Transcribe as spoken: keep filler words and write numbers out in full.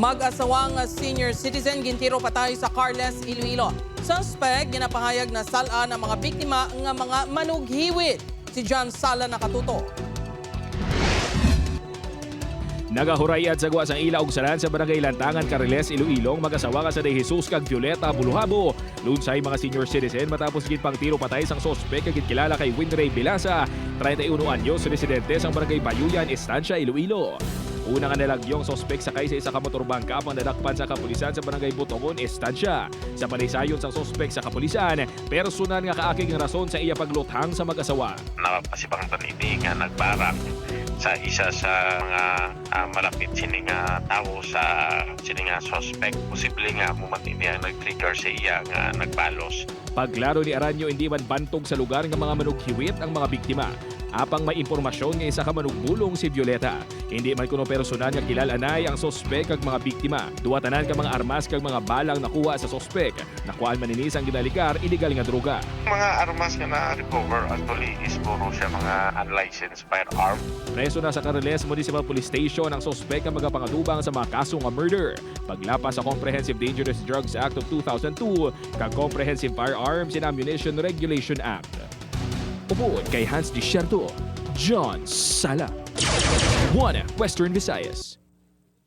Mag-asawa nga senior citizen gintiro patay sa Carles, Iloilo. Suspect ginapahayag na sal-an ang mga biktima nga mga manughiwit. Si John Sala nakatuto. Nagahurayat sa gwa sang ila ugsaran sa Barangay Lantangan, Carles, Iloilo, ang mag-asawa nga si Day Jesus kag Violeta Buluhabo. Lunsay mga senior citizen matapos ginpangtiro patay sang suspek nga ginkilala kay Winray Bilasa, treinta y uno anyos, residente sang Barangay Bayuyan, Estancia, Iloilo. Una nga nalagyo ang suspek sakay sa isa ka motorbangka apang nadakpan sa kapulisan sa Barangay Butongon, Estancia. Sa panaysayon sang suspek sa kapulisan, personal nga kaakig ang rason sa iya pagluthang sa mag-asawa. Napasibangtan ini nga nagbarang sa isa sa mga ah, malapit sini nga tawo sa sini nga suspect. Posible nga amo man ini ang nag-trigger sa iya nga nagbalos. Pagklaro ni Aranyo, hindi man bantog sa lugar nga mga manughiwit ang mga biktima. Apang may impormasyon nga isa ka manugbulong si Violeta. Hindi man kuno personal nga kilal-anay ang suspek kag mga biktima. Duha tanan ka mga armas kag mga balang nakuha sa suspek. Nakuhaan man ini sang ginaligar iligal nga droga. Mga armas nga na-recover actually is puro siya mga unlicensed firearm. Preso na sa Carles Municipal Police Station ang suspek nga magapangatubang sa mga kaso nga murder, paglapas sa Comprehensive Dangerous Drugs Act of two thousand two kag Comprehensive Firearms and Ammunition Regulation Act. Upod kay Hans Desierto, John Sala, One Western Visayas.